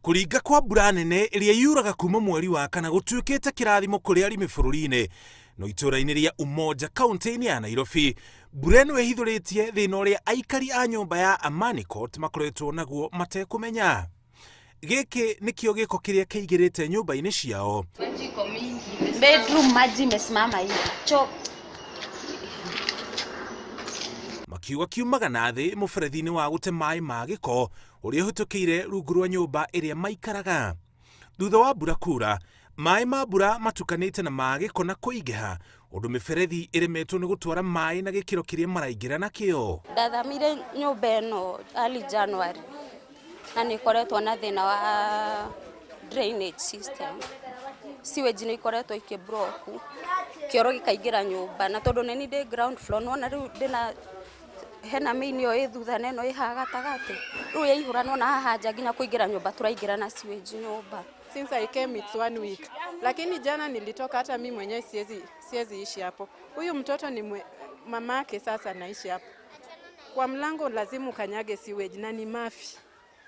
Kũringa kwa mbura nene ĩrĩa yuraga kuma mweri wa kana gũtuĩkĩte kĩrathimo kũrĩ arĩmi bũrũri-inĩ. No itũũra-inĩ rĩa Umoja kaunti-inĩ ya Nairobi, mbura ĩno ĩhithũrĩtie thĩna ũrĩa aikari a nyũmba ya Amani Court makoretwo naguo matekũmenya. Gĩkĩ nĩkĩo gĩko kĩrĩa kĩingĩrĩte nyũmba-inĩ ciao. Bedroom maji imesimama hivi. Choo. Makiuga kiumaga na thĩ mũberethi-inĩ wa gũte maĩ ma gĩko ũrĩa ũhĩtũkĩire rungu rwa nyũmba ĩrĩa maikaraga. Thutha wa mbura kura, maĩ ma mbura matukanĩte na ma gĩko na kũingĩha, ũndũ mĩberethi ĩremetwo nĩ gũtwara maĩ na gĩkĩro kĩrĩa maraingĩra nakĩo. Ndathamire nyũmba ĩno early January na nĩ ĩkoretwo na thĩna wa drainage system. Sewage nĩ ikoretwo ikĩ block, kĩoro gĩkaingĩra nyũmba na tondũ nĩ niĩ ndĩ ground floor nĩ wona rĩu ndĩna hena main ĩyo ĩ thutha na ĩno ĩ haha gatagatĩ, rĩu yaihũra nĩ wona haha nja nginya kũingĩra nyũmba tũraingĩra na sewage nyũmba. Since I came it's one week. Lakini jana nilitoka hata mi mwenyewe siwezi ishi hapo. Huyu mtoto ni mamake sasa naishi hapo. Kwa mlango lazima ukanyage sewage na ni mafi.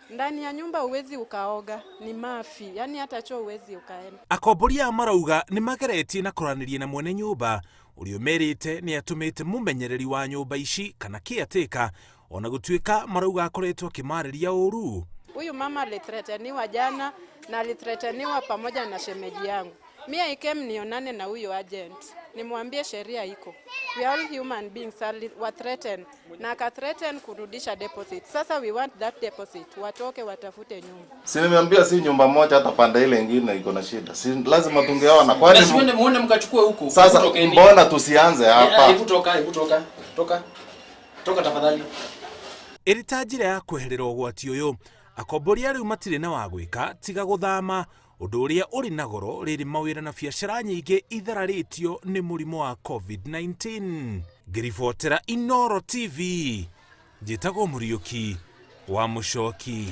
Ndani ya nyumba huwezi ukaoga, ni mafi. Yaani hata choo huwezi ukaenda. Akombori aya marauga nĩ mageretie na kũranĩria na mwene nyũmba ũrĩa ũmerĩte nĩ atũmĩte mũmenyereri wa nyũmba ici kana caretaker ona gũtuĩka marauga akoretwo akĩmarĩria ũru. Huyu mama alithreateniwa jana na alithreateniwa pamoja na shemeji yangu. Mi I came nionane na huyo agent. Nimwambie sheria iko. We are all human beings, wa threaten na aka threaten kurudisha deposit. Sasa we want that deposit. Watoke watafute nyumba. Si nimeambia si nyumba moja, hata pande ile nyingine iko na shida. Si lazima tungeona. Kwani Na si muende mkachukue huku. Sasa Tokeni. mbona tusianze hapa? Hebu toka, hebu toka. Toka. Toka tafadhali. Ĩrĩ ta njĩra ya kweherera ũgwati ũyũ, akombori a rĩu matirĩ na wa gwĩka tiga gũthama, ũndũ ũrĩa ũrĩ na goro rĩrĩ mawĩra na biacara nyingĩ ithararĩtio nĩ mũrimũ wa COVID-19. Ngĩribotera Inooro TV, njĩtagwo Mũriũki wa Mũcoki.